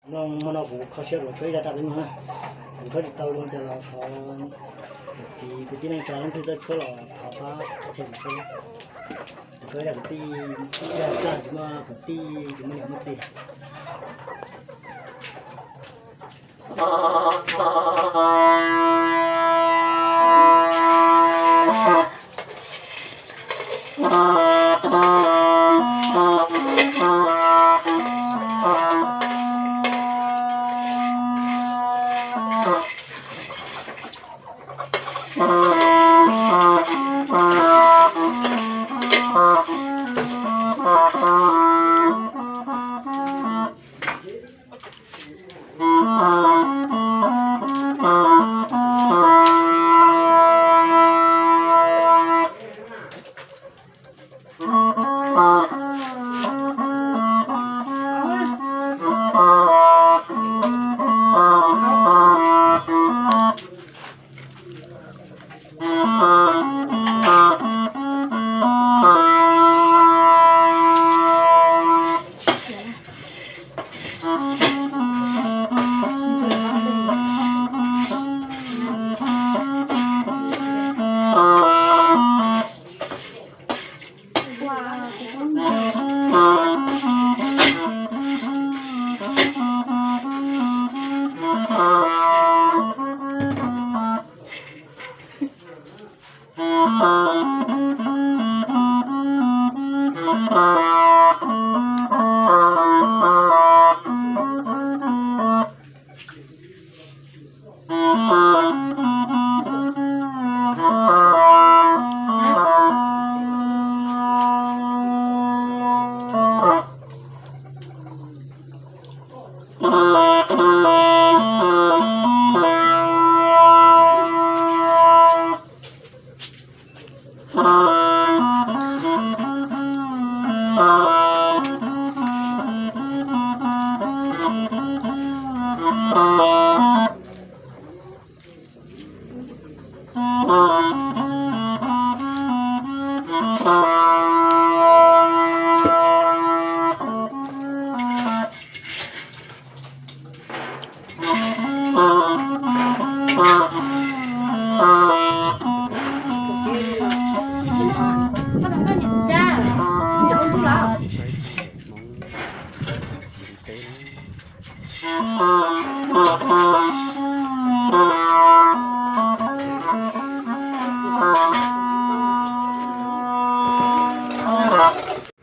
Mloog hmo no kuv kho siab rau tshuab ib zaj raj peb mloog na. Kuv txhob tsis tau zoo cas los thov niam txiv kwv tij neej tsa leej twg txawj tshuab los thov pab qhia kuv tshuab. Kuv tshuab ib zaj kwv tij, ib zaj raj tsis muaj kwv tij tsis muaj niam muaj txiv.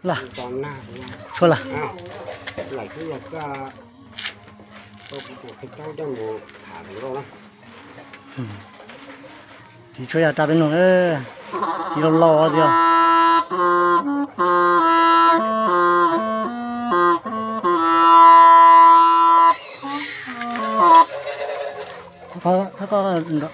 Las, tshuab las. Txiv tshuab yog raj peb mloog, txiv laus laus tiag. Txiv tshuab ib zaj raj na.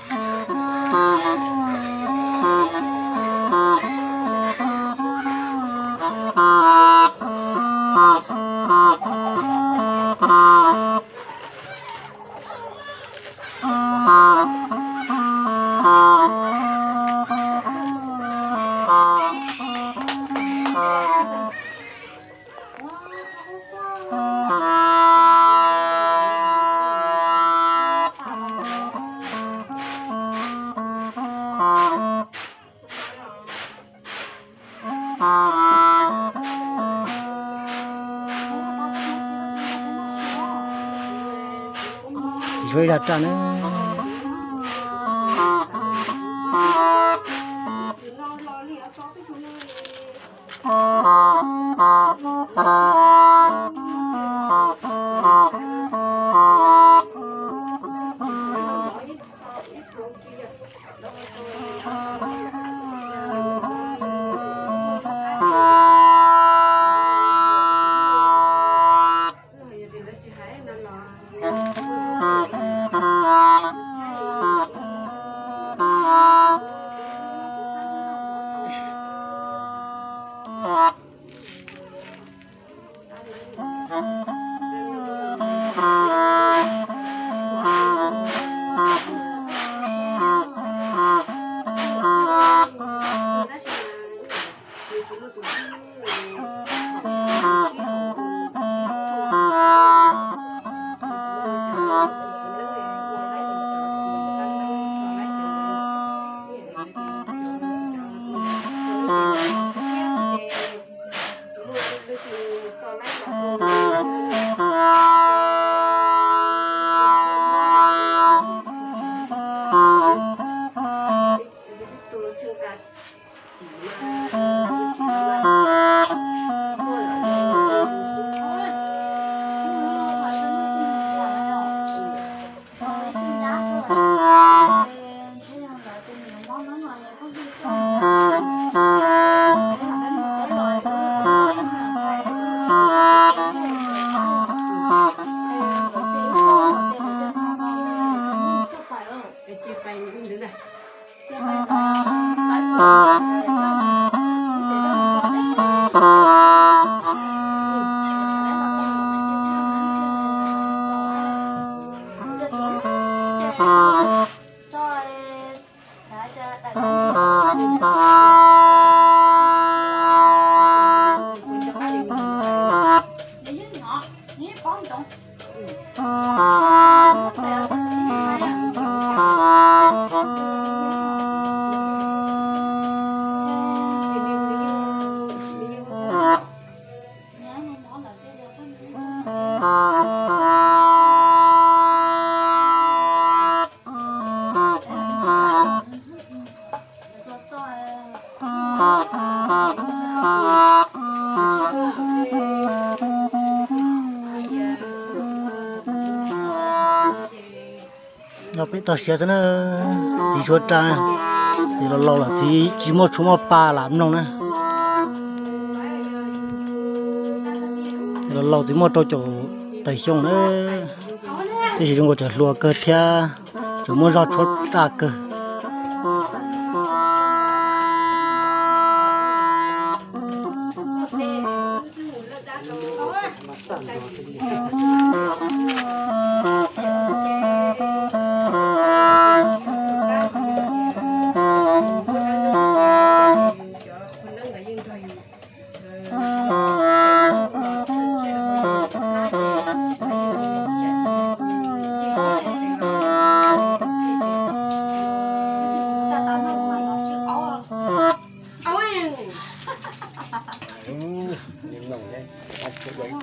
Nyob peb toj siab xwb na, txiv tshuav raj, ces los laus lawm txiv tsis muaj tshuaj muaj pa lam mloog na. Ces los laus txiv muaj rau caum tawm xyoo na, tab sis zoo nkaus tseem hluas kawg thiab, tseem muaj zog tshuav raj kawg.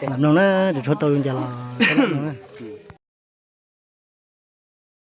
Lam mloog na, tseem tshuav tau zoo cas los lam mloog na.